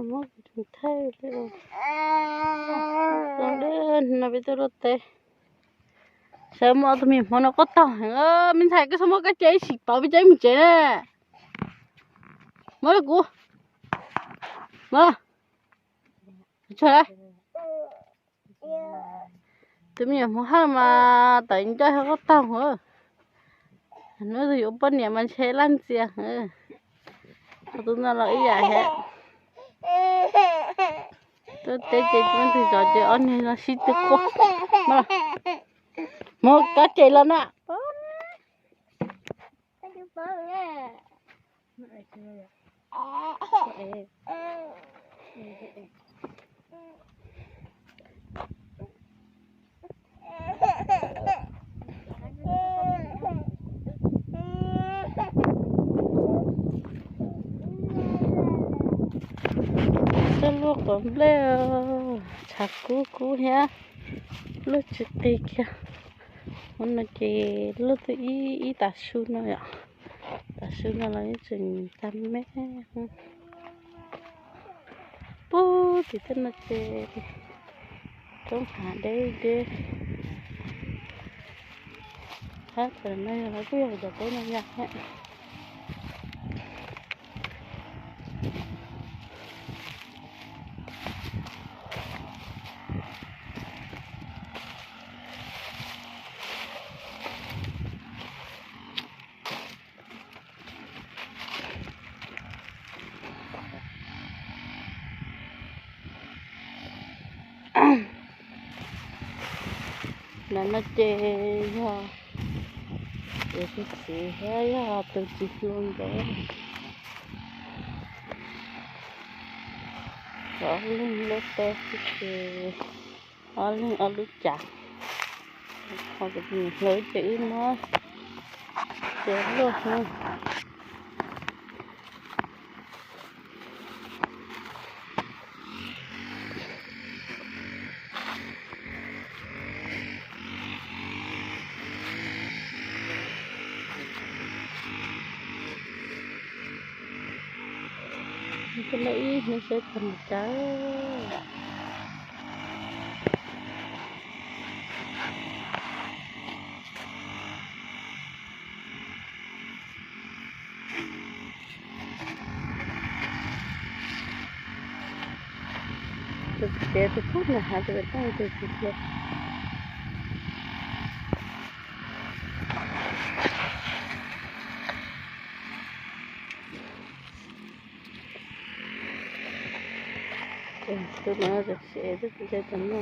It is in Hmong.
Muab kuv tus thaij li. Zoo dab no peb tuaj luaj teb. Sawv muaj ob tug me nyuam hmoob no quaj taug heev. Me ntxhais, koj txhob muab kab ce ib sim pauv peb cov ib mus tsev na. Muab rau kuv. Muab. Tus me nyuam hmoob hawj mas tawm ncauj quaj taug. Hnub twg yuav ua poj niam mas ntshe laj ntxias. Tus no los ib yam thiab. Tuaj teb ces tus ntxhais zov ces ob niag no sib tw quaj. Muab kab ce los na. Coj luaj quav nplej, tshav kub kub thiab, luaj tsis qis kiag. Hmo no ces luaj twb ib ib tav su no yom, tav su no los yeej tseem tag me. Puag tim tej no ces roob hav deb deb. Hab tam no yog lawv kuj yog cov teb no yog thiab. Ntawm no ces yog tus txiv thiab yog tus tsis hlub ntawd. Ob leeg luaj teb xwb ces ob leeg ob lub cav. Ho kuv tus niam hluas ces wb muab ces luaj xwb. Ib hnub seb tag mus cas. Tus txiv tus pub nram hav tus peb tooj tus txiv hluas. Tus no tus txiv tus txiv tus no.